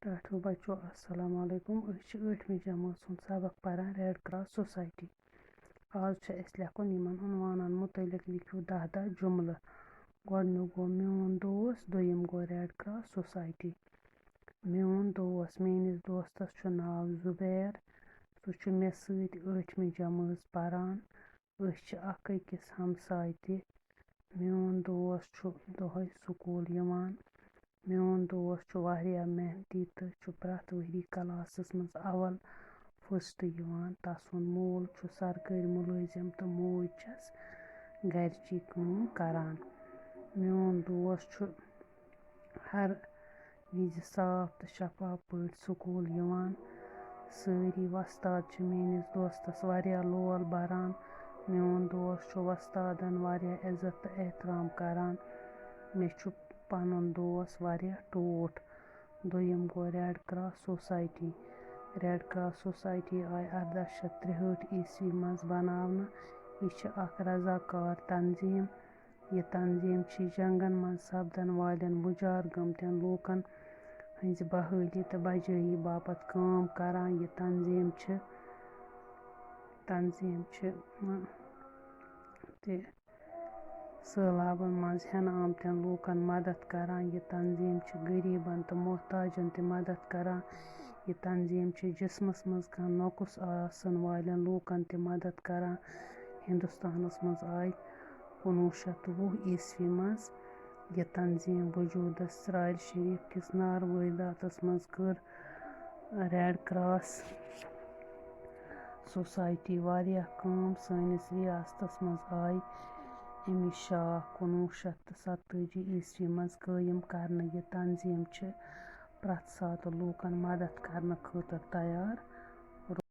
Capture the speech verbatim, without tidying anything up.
ٹاٹھو بچو، السلام علیکم۔ أسۍ چھِ ٲٹھمہِ جمٲژ ہُنٛد سبق پران ریڈ کراس سوسایٹی۔ آز چھُ اَسہِ لیکھُن یِمن عنوانن مُتعلق، لیکھِو دَہ دَہ جملہٕ۔ گۄڈٕنیُک گوٚو میون دوس، دوٚیِم گوٚو ریڈ کراس سوسایٹی۔ میون دوس، میٲنِس دوستس چھُ ناو زُبیر۔ سُہ چھُ مےٚ سۭتۍ ٲٹھمہِ جمٲژ پران۔ أسۍ چھِ اکھ أکِس ہمساے تہِ۔ میون دوس چھُ دۄہے سکوٗل یِوان۔ میون دوس چھُ واریاہ محنتی تہٕ چھُ پرٛٮ۪تھ ؤری کلاسس منٛز اول فسٹ یِوان۔ تسُنٛد مول چھُ سرکٲرۍ مُلٲزِم تہٕ موج چھَس گرِچی کٲم کران۔ میون دوس چھُ ہر وِزِ صاف تہٕ شفاف پٲٹھۍ سکوٗل یِوان۔ سٲری وۄستاد چھِ میٲنِس دوستس واریاہ لول بران۔ میون دوس چھُ وۄستادن واریاہ عزت تہٕ احترام کران۔ مےٚ چھُ پنُن دوس واریاہ ٹوٹھ۔ دوٚیِم گوٚو Red Cross Society. Red Cross Society آیہِ ارداہ شیٚتھ ترٛہٲٹھ عیسوی منٛز بناونہٕ۔ یہِ چھِ اکھ رضاکار تنظیٖم۔ یہِ تنظیٖم چھِ جنگن منٛز سپدن والٮ۪ن وُجار گٔمتٮ۪ن لوٗکن ہٕنٛزِ بحٲلی تہٕ بجٲیی باپتھ کٲم کران۔ یہِ تنظیٖم چھِ، تنظیٖم چھِ، م-، تہِ سٔہلابن منٛز ہٮ۪نہٕ آمتٮ۪ن لوٗکن مدد کران۔ یہِ تنظیٖم چھِ غریٖبن تہٕ محتاجن تہِ مدد کران۔ یہِ تنظیٖم چھِ جسمس منٛز کانٛہہ نۄقُص آسن والٮ۪ن لوٗکن تہِ مدد کران۔ ہندوستانس منٛز آیہِ کُنوُہ شیٚتھ تہٕ وُہ عیسوی منٛز یہِ تنظیٖم وجوٗدس۔ ژرارِ شریف کِس نار وٲرۍداتس منٛز کٔر ریڈ کراس سوسایٹی واریاہ کٲم۔ سٲنِس ریاستس منٛز آیہِ اَمِچ شاخ کُنوُہ شیٚتھ تہٕ ستتٲجی عیسوی منٛز قٲیِم کرنہٕ۔ یہِ تنظیٖم چھِ پرٛٮ۪تھ ساتہٕ لوٗکن مدد کرنہٕ خٲطرٕ تیار